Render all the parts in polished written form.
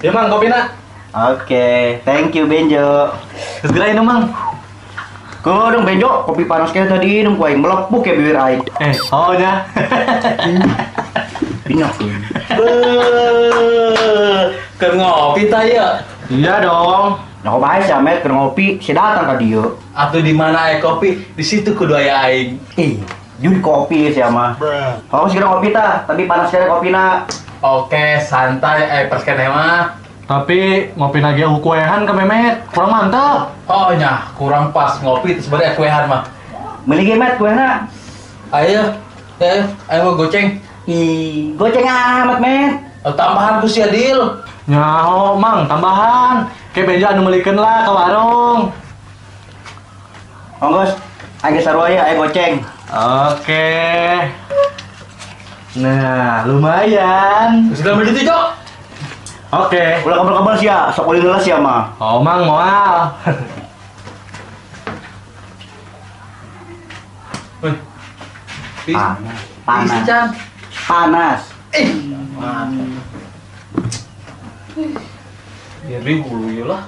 Ya Mang, kopi nak. Oke, thank you Benjo. Segera ini Mang. Kau dong Benjo, kopi panas kayak tadi dong kuaing melepuk ya bibir aing. Oh ya. Pinok. Keur ngopi ta ya? Iya dong. Nah, bae sia met keur ngopi, si datang ka dieu. Atuh di mana aya kopi, di situ kudu aya aing. Ih, judi kopi sia mah. Oh, segera ngopi tah, tapi panas sekali kopina. Oke, santai pers keneh mah. Tapi ngopi lagi aku kuehan ke Memet, kurang mantap. Oh nya, kurang pas ngopi terus bari kuehan mah. Meuli ge Met kuehna. Ayo, ayo mau goceng. Ih, goceng amat Met. Tambahan ku sia Dil. Nyaho Mang, tambahan. Ke Benjo anu meulikeun lah ke warung. Ongkos, aing sarua ya, ayo goceng. Oke. Nah, lumayan. Sudah beli itu, Jok. Oke. Ulah kabel-kabel sia, sok ulin heula sia mah. Oh, Mang moal. Woi. Panas. Panas. Nyeri hulu ieu lah.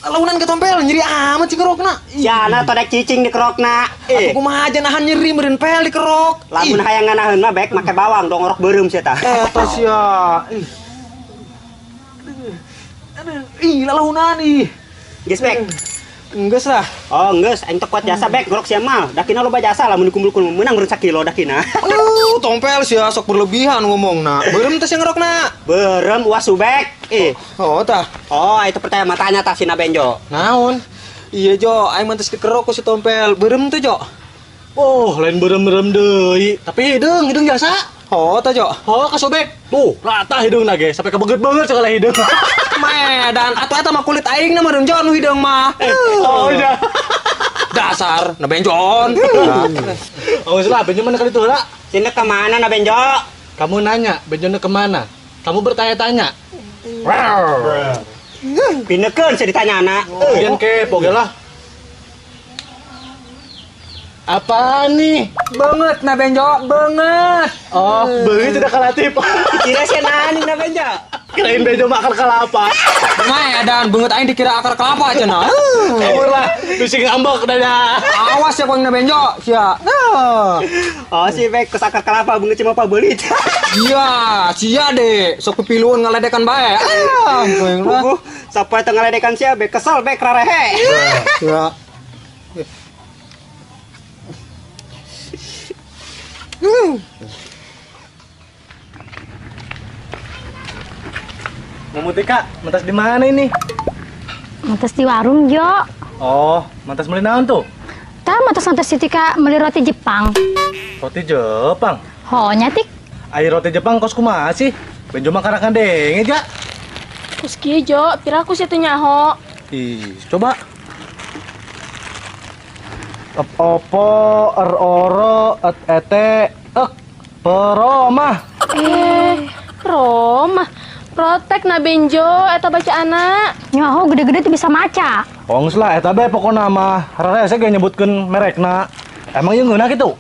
Launan ketompel nyeri amat sih kerokna. Jana todek cicing di kerokna. Atuh kumaha aja nahan nyeri meureun pel di kerok. Lamun hayang nganaheun mah baik make bawang dong orok beureum sia tah. Eta sia. Ih. Ih, lalaunan ih. Geus bek. Enggeus lah. Oh, enggeus aing teh kuat jasa bek ngorok sia mah. Dakina loba jasa lamun dikumpulkeun meunang meureun sakilo dakina. Tompel sia sok berlebihan ngomongna. Beureum teh sia ngerokna. Beureum uas subek. Ih. Oh tah. Oh, itu pertanyaan matanya tah sina Benjo. Naon? Iya Jo, aing mah teh dikerok ku si Tompel. Beureum teh Jo. Oh, lain beureum-beureum deui. Tapi hideung jasa. Oh, tah Jo. Oh, kasobek. Tuh, rata hideungna ge, sampai kebeget banget segala hideung. Medan atuh eta mah kulit aing na meureun Jo nu hideung mah. Oh iya. Dasar na Benjon. Oh, lah Benjo mana kali tuh lah. Sini kemana na Benjo? Kamu nanya, Benjo kemana? Kamu bertanya-tanya. Pinekeun sia ditanya anak. Pian kepo ge lah. Apa nih? Banget na Benjo, banget. Oh, beungeut tidak kalatif. Kira sia nahan na Benjo. Kirain Benjo mah akar kelapa. Medan beungeut aing dikira akar kelapa cenah. Kabur lah, bisi ngambek dadah. Awas ya kuing na Benjo, sia. Oh, si bek kus akar kelapa beungeut cuma pabeulit. Iya, sia deh. Sok pipiluan ngaledekan bae. Ah, kuing lah. Sapoe teu ngaledekan sia bek kesel bek rarehe. Ya. Mamutika, mentas di mana ini? Mentas di warung, Jo. Oh, mentas beli naon tuh? Tah, mentas si Tika beli roti Jepang. Roti Jepang? Oh, nyatik. Air roti Jepang kos kumaha sih? Benjo mah karakan denge, Ja. Kos kieu, Jo, piraku sih teu nyaho. Ih, coba. Opo, er oro, et ete, ek, peromah. Peromah. Protek na Benjo, eta bacaana. Nyaho gede-gede tuh bisa maca. Oh, geus lah eta bae pokona mah. Rarese ge nyebutkeun merekna. Emang ieu ngeunah kitu?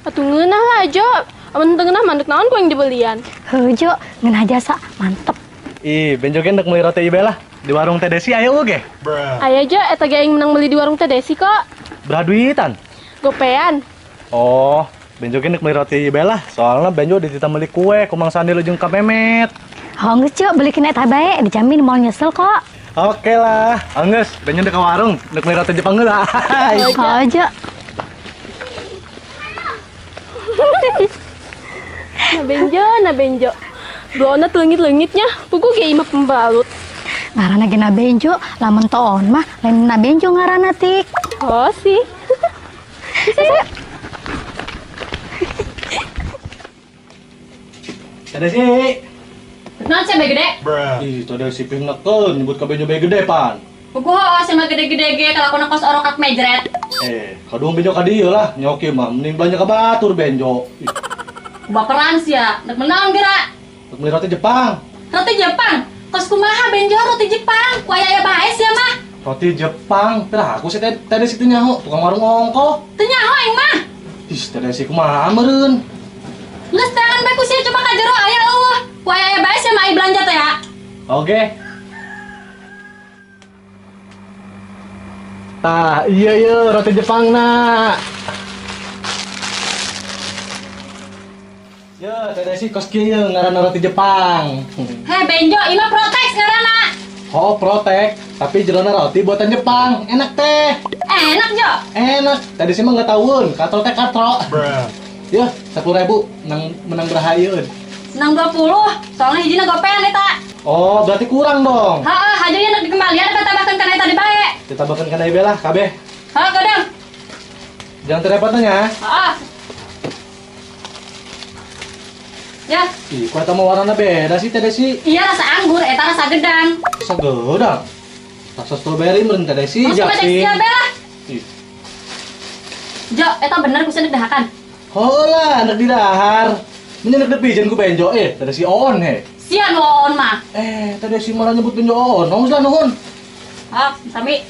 Atuh ngeunah lah, Jo. Amun teu ngeunah mah ndek naon ku yang dibelian. Heuh, Jo, ngeunah jasa, mantep. Ih, Benjo ge ndek meuli roti ieu lah. Di warung Teh Desi aya eueuh ge? Aya, Jo, eta ge aing menang meuli di warung Teh Desi kok. Berapa duitan? Gopean. Oh, Benjo ge ndek meuli roti ieu lah. Soalna Benjo dititah meuli kue ku Mang Sandi jeung ka Memet. Oh, geus, Jo, belikin eta bae, dijamin mau nyesel kok. Oke lah, geus, Benjo ndek ka warung, ndek meuli roti Jepang heula. Oh, Jo. Na Benjo, na Benjo. Blona leungit-leungitnya, pugu ge imah pembalut. Ngaranna ge na Benjo, lamun toon mah lain na Benjo ngaranna tik. Oh sih. Bisa. Teh Desi. Naon sia gede? Ih, teh Desi pinekeun nyebut ka Benjo bae gede pan. Pugu heuh sia mah gede-gede ge kalakona kos orokak mejret. Kadung Benjo ka dieu lah, nyoki mah mending belanja ka batur Benjo. Baperan sia, nek menaon geura? Nek meuli roti Jepang. Roti Jepang? Kos kumaha Benjo roti Jepang? Ku aya-aya bae sia mah. Roti Jepang, pira aku sih teh Desi teu nyaho, tukang warung ongkoh. Teu nyaho aing mah. Ih, teh Desi kumaha meureun? Geus tangan bae ku sia coba ka jero aya eueuh. Ku aya bae sia mah belanja teh ya. Oke. Tah, iya iya roti Jepang nak. Ya, Teh Desi kos kieu ngaranna roti Jepang. Heh, Benjo, ieu mah Protex ngaranna. Oh, Protex, tapi jerona roti buatan Jepang. Enak teh. Enak, Jo. Enak. Tadi sih mah nggak tahuun, katro teh katro. Ya, 10.000 menang berhayeun. Menang 20, soalnya hijina gopean eta. Oh, berarti kurang dong. Heeh, hajo nya dikembalian apa tambahkan kana eta di bae. Ditambahkan kana ieu lah, kabeh. Heeh, kadang. Jangan terepot nya. Heeh. Ya. Ih, kok eta mah warnana beda sih Teh Desi? Iya, rasa anggur, eta rasa gedang. Rasa gedang? Rasa strawberry meureun Teh Desi, jaksin. Lah. Jo, eta bener kusen dahakan. Hola, anak didahar. Menyenek depijen ku Benjo, Teh Desi on he. Sia nu on mah. Teh Desi malah nyebut Benjo on. Nuhun lah nuhun. Ah, sami.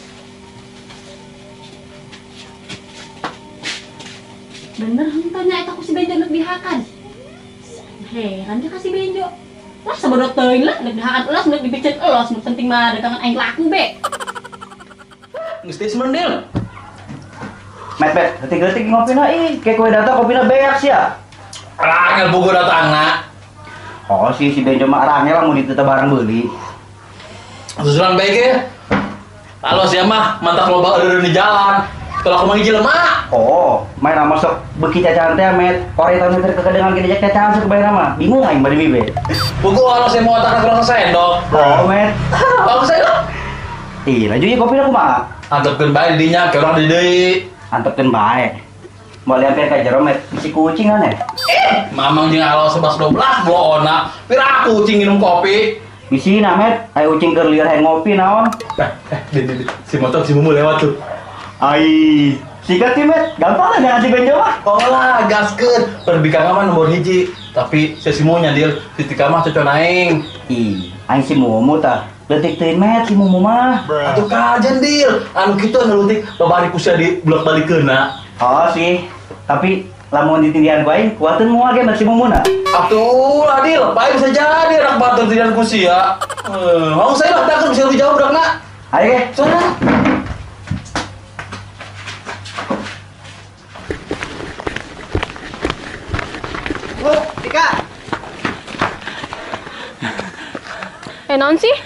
Bener henteu nya eta ku si Benjo nek dihakan. Heran dia kasih Benjo. Lah sabodo teuing lah nek dihakan elos nek dipiceun elos, nu penting mah dagangan aing laku be. Geus teh semendil. Met, met, leutik-leutik ngopina ih, kayak kowe datang kopina beak sia. Rangel buku datangna. Oh si Benjo mah rangel lamun diteta barang beuli. Susulan bae ge. Halo sia mah mantap loba eureun di jalan. Kalau aku mah jelema. Oh, main nama sok beuki cacahan teh met. Ore tahun teh kekedengan gini cacahan sok bae nama. Bingung aing bari mibe. Buku kalau saya mau otakna kurang sendok. Oh, met. Bagus saya. Ih, lanjut ye kopina kumaha? Antepkeun bae di dinya ke urang di deui. Antepkeun bae. Mau lihat ka jero met, bisi kucing aneh. Mamang jeung alo 11 12 bloona. Pira kucing minum kopi. Bisi na met, aya ucing keur lieur hayang ngopi naon. Di si motor si Mumu lewat tuh. Ai, sikat sih met, gampang lah jangan si Benjo mah. Oh lah, gaskeun. Perbikang mah nomor hiji, tapi si Mumu nyadil si Tika mah cocok naing. Ih, aing si Mumu tah. Leutik teuing met si Mumu mah. Atuh kajen deal, anu kitu anu leutik babari ku sia di bolak-balikeunna. Oh sih, tapi lamun ditindihan ku aing kuateun moal ge met si Mumu na. Atuh lah deal, bae bisa jadi anak batur tindihan ku sia. Mau saya lah takut bisa lebih jauh budakna. Ayo ge, sana. Tika. Naon sih?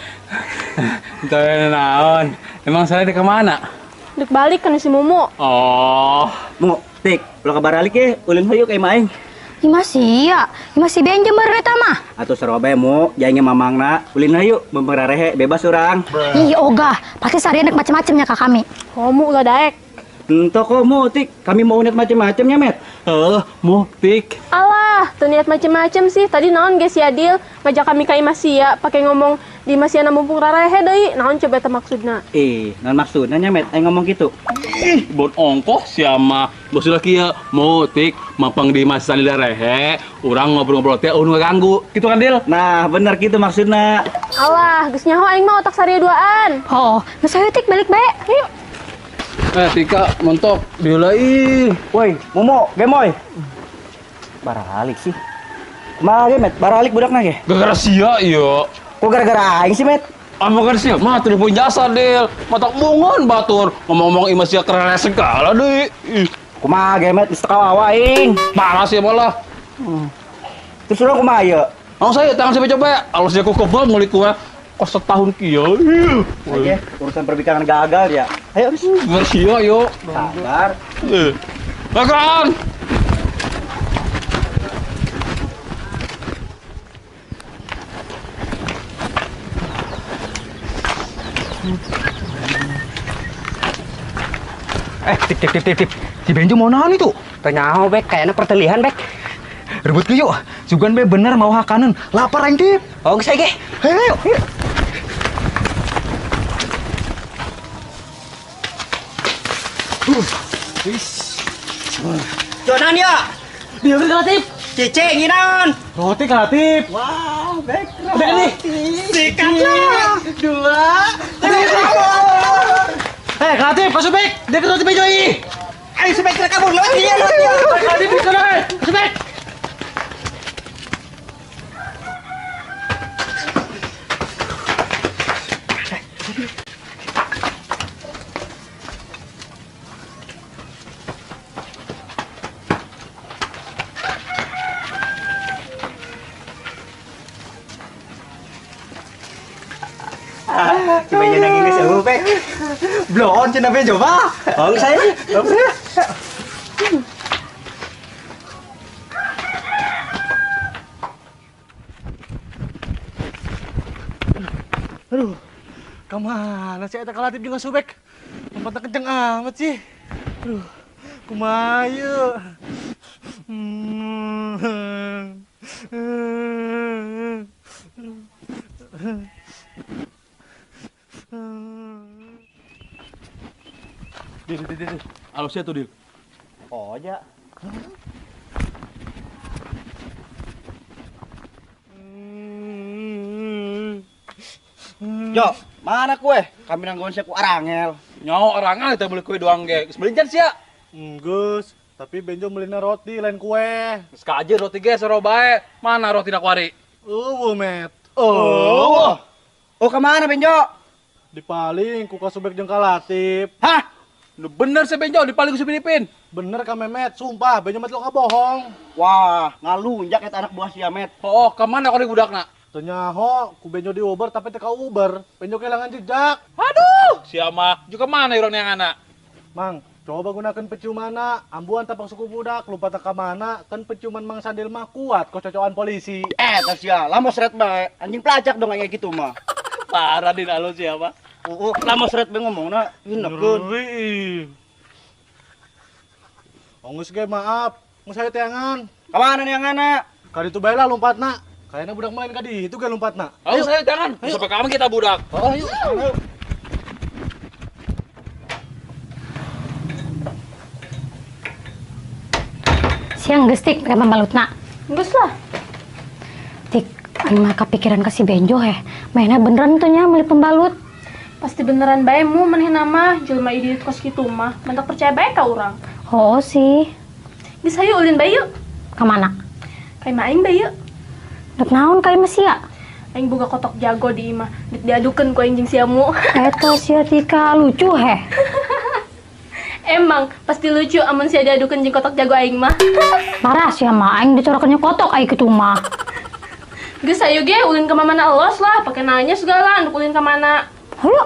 Entah naon. Emang saya di kemana? Dek balik kan si Mumu. Oh. Mu, Tik, ulah kabar alik ye, ulin hayu ka imah aing. Imah sia, imah si Benjo meureun eta mah. Atuh sarua bae Mu, jaing mamangna, ulin hayu, mumpung rarehe bebas urang. Ih, ogah, pasti sarian nek macem-macemnya ka kami. Komu ulah daek. Entah kok Mu, Tik, kami mau niat macem-macemnya, Met. Mu, Tik. Alah, tuh niat macem-macem sih. Tadi naon ge si Adil ngajak kami ka imah sia, pake ngomong di imah sia mumpung rarehe deui. Naon coba eta maksudna? Naon maksudna nya, Met? Aing ngomong gitu. Ih, bon ongkoh sia mah. Maksudna kieu, Mu, Tik, mampang di imah sia rehe, urang ngobrol-ngobrol teh eueuh ngaganggu. Gitu kan, Dil? Nah, bener gitu maksudna. Alah, geus nyaho aing mah otak saria duaan. Oh, geus hayu Tik balik bae. Yuk. Tika, mentok, diheula ih. Woi, Mumu, gemoy. Baralik sih. Kumaha ge, Met? Baralik budakna ge. Gara-gara sia ieu. Kok gara-gara aing sih, Met? Amokan sia mah teu punya jasa, Del. Matak bungan batur. Ngomong-ngomong imah sia keren segala deui. Ih, Kumaha ge, Met? Geus teu kawawa aing. Parah sia malah. Terus urang kumaha ieu? Mau saya tangan siapa coba? Alus dia ku kebal meuli kue kos setahun kieu. Ih. Aja, urusan perbikangan gagal ya. Ayo, geus. Bersih yuk. Sabar. Makan. Tip, tip. Si Benjo mau naon itu? Tanya bek, kayaknya pertelihan bek. Rebut ke yuk. Sugan be bener mau hakanen. Lapar aing tip. Oh, geus ge. Ayo, ayo. Jonan ya. Dia beli kreatif. Cicing naon? Roti kreatif. Wow, bek. Udah nih. Sikat lah. 2, 3. Kreatif, masuk bek. Dia ke roti Benjo ih. Ayo supaya kita kabur lewat dia, lewat dia. Kreatif di sana, masuk bek. Si Benjo naging geus eueuh, Bek. Bloon cenah Benjo mah. Oh, saya sih. Aduh, kemana sih eta Kalatip jeung Subek? Lompatna kenceng amat sih. Aduh, kumaha ieu? Dil, dil, dil. Alusnya tuh, Dil. Oh, ja. Yo, mana kue? Kami nanggon ku arangel. Nyawa arangel teh beli kue doang ge. Geus beli jan sia. Geus, tapi Benjo melina roti lain kue. Geus kaje roti ge soro bae. Mana roti nak wari? Eueuh, Met. Eueuh. Oh, ke mana Benjo? Dipaling ku Kasubek jeung Kalatip. Hah? Nu bener sih Benjo dipaling ku si Filipin. Bener ka Memet, sumpah Benjo mah lo bohong. Wah, ngalunjak eta anak buah sia, Met. Oh, ke mana kau budakna? Teu nyaho, ku Benjo di Uber tapi teu ka Uber. Benjo kehilangan jejak. Aduh, sia mah juga mana urang yang anak? Mang, coba gunakan penciumanna, ambuan tapak suku budak, lupa teu ka mana, kan penciuman Mang Sandil mah kuat kok cocokan polisi. Eh, sia, lama seret bae. Anjing pelacak dong kayak gitu mah. Parah din alus sia mah. Lama seret bae ngomongna, inekeun. Onggus ge maaf, geus aya teangan. Ka mana neanganna? Ka ditu bae lah lompatna. Kayaknya budak main ka ditu ge lompatna. Ayo saya jangan. Sampai kami kita budak. Oh, ayo. Ayo. Siang geus tik pakai pembalutna. Geus lah. Tik, aing mah kepikiran ka si Benjo heh. Mainnya beneran tuh nya meuli pembalut. Pasti beneran bae mu manehna mah jelema ieu kos kitu mah. Mantak percaya bae ka urang. Oh sih. Geus hayu ulin bae yuk. Ka mana? Ka imah aing bae yuk. Dek naon ka imah sia? Aing boga kotok jago di imah. Dek diadukeun ku aing jeung siamu. Eta sia Tika lucu heh. Emang pasti lucu amun sia diadukeun jeung kotok jago aing mah. Parah sia mah aing dicorakeun kotok aing kitu mah. Geus ayo ge ulin ka mana elos lah, pake nanya segala anduk ulin ka mana. Hayu.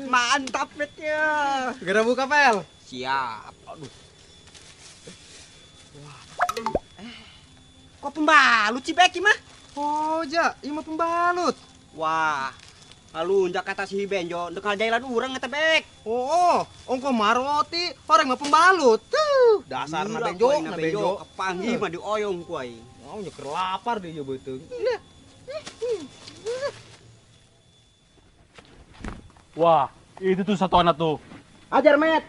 Mantap metnya. Segera buka, Pel. Siap. Aduh. Wah. Kok pembalut sih Beki mah? Oh, ja, ieu mah pembalut. Wah. Ngalunjak kata si Benjo, ndek ngajailan urang eta Bek. Oh, ongko mah roti, orang mah pembalut. Tuh, dasarna Benjo, na Benjo. Kepanggih mah dioyong ku aing. Oh, nyeker lapar deh ieu beuteung. Wah, itu tuh satu anak tuh. Ajar, Met.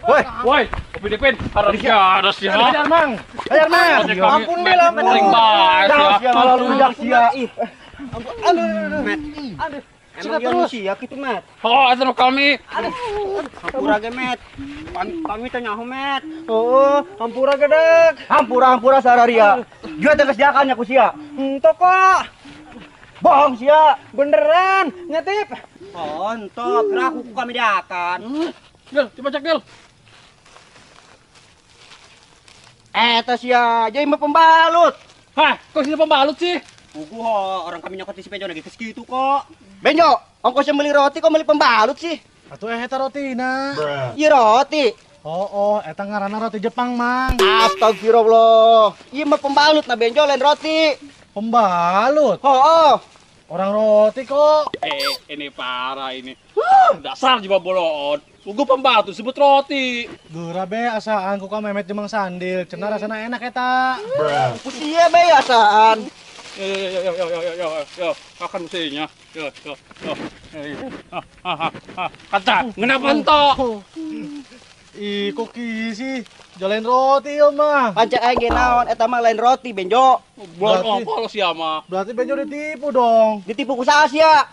Woi, woi, Upin Ipin, harus sia. Ajar, Mang. Ajar, Mang. Ampun, Bil, ampun. Paling bae sia. Kalau lunjak sia. Aduh, Met. Aduh. Emang terus sia kitu, Met. Oh, itu kami. Aduh. Hampura ge, Met. Kami teh nyaho, Met. Oh, hampura gedek. Hampura-hampura sararia. Jua teh geus diakan nya ku sia. Henteu kok. Bohong sia. Beneran, ngetip. Oh, entah, kira aku kami diakan. Gil, coba cek, Gil. Eta sia, jadi mah pembalut. Hah, kok sih pembalut sih? Puguh, orang kami nyokot di si Benjo lagi kes gitu kok. Benjo, ongkosnya beli roti kok beli pembalut sih? Atuh eta rotina. Iya roti. Oh, eta ngaranna roti Jepang, Mang. Astagfirullah. Ieu mah pembalut na Benjo lain roti. Pembalut? Oh. Orang roti kok. Ini parah ini. Dasar jiwa bolon. Puguh pembalut sebut roti. Geura be asaan ku ka Memet jeung Mang Sandil. Cenah rasana enak eta. Ku sia be asaan. Yo yo yo yo yo yo yo, akan mestinya. Yo yo yo. Kata, kenapa entok? Ih, kok sih? Jalain roti yo mah. Pancet aing ge naon eta mah lain roti Benjo. Bolon apa lo sia mah? Berarti Benjo ditipu dong. Ditipu ku saha sia?